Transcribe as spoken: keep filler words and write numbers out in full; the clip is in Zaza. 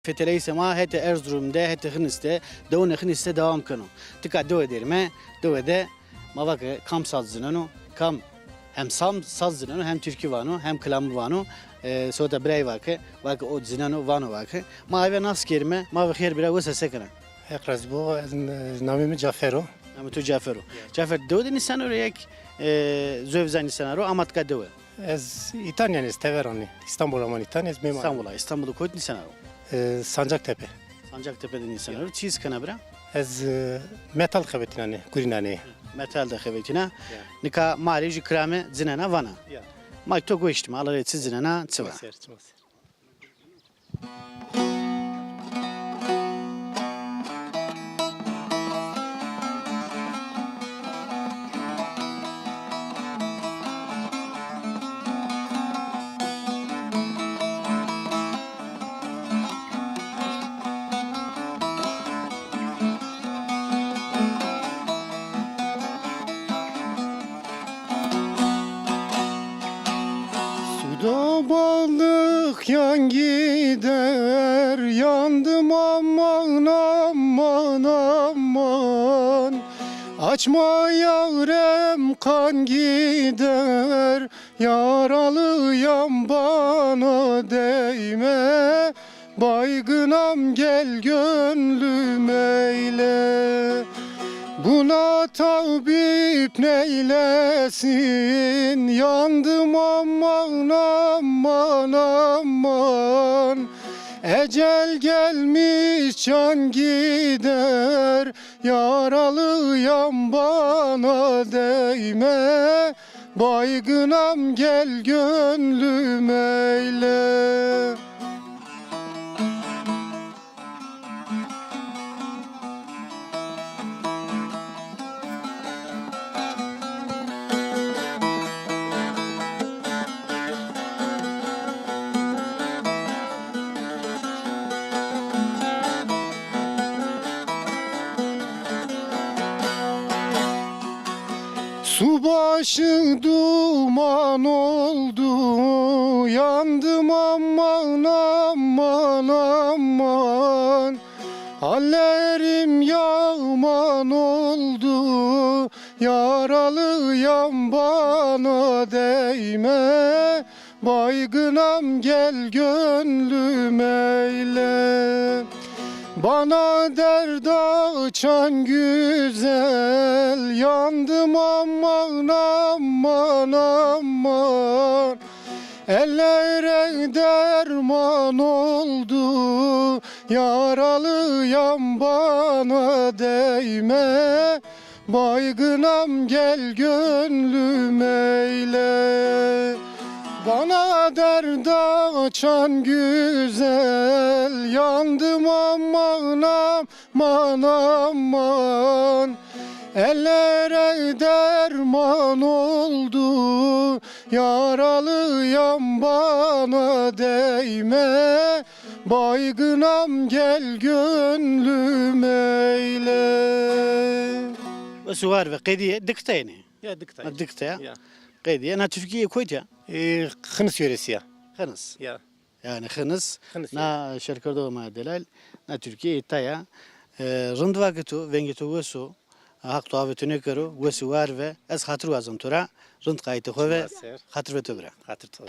Feteleyîsê ma hetê Erzurum de, hetê Xinis de, dewonê Xinis de dewam keno. Tika dewe derîme, dewe de ma vake kam saz zineno, kam hem sam saz zineno, hem tirkî vano, hem kilamî vano. E, seweta birayî vake, vake o zineno, vano vake. Ma eve nas kerîme, ma ve xêr bira, wes a, se kena? Heq razî bo, ez, namê mi Cafer o. Namê to Cafer o. Ya. Cafer, dewe de nîsena ro yek, e, zovî zan nîsena ro, ama tika dewe? Ez îta nîyan, ez tever anî. Îstanbul ama nîtan, ez mîmar. Îstanbul a, Îstanbul de kot nîsena ro? E, Sancaktepe. Sancaktepe de nîsena ro. Ya. Çi îs kena bira? Ez, e, metal xebetînanê, gurînanê. Metal de xebetîna. Ya. Nika ma rê jû kirame zinena vana. Ya. Ma to goştîme, ala rê çi zinena, çi va. Çima ser, çima ser. Suda balık yan gider, yandım aman, aman, aman. Açma yarem, kan gider, yaralıyam, bana değme. Baygınam, gel gönlüm eyle. Buna tabip neylesin? Yandım aman, aman, aman. Ecel gelmiş, can gider. Yaralıyam, bana değme. Baygınam, gel gönlüm eyle. Su başı duman oldu, yandım aman, aman, aman. Hallerim yaman oldu, yaralıyam, bana değme. Baygınam, gel gönlüm eyle. Bana derd açan güzel, yandım aman, aman, aman. Ellere derman oldu, yaralıyam, bana değme. Baygınam, gel gönlüm eyle. Bana derd açan güzel, yandım aman, aman, aman. Ellere derman oldu, yaralıyam, bana değme. Baygınam, gel gönlüm eyle. Wes û war ve, qedîye, dikta yenê. Ya, dikta. Ha, dikta ya. Ya. Qedîye, na Tirkîye kotî ya? E, Xinis yöresi ya. Xinis. Ya. Yani Xinis. Xinis, na ya. Şerkerdoxê ma delal, na Tirkîye îta ya. E, rind vake to, vengê to wes o. Haq to avê to nêkero, wes û war ve. Ez xatir wazim to ra, rind qayîtê xo ve, xatir ve to bira. Xatir to.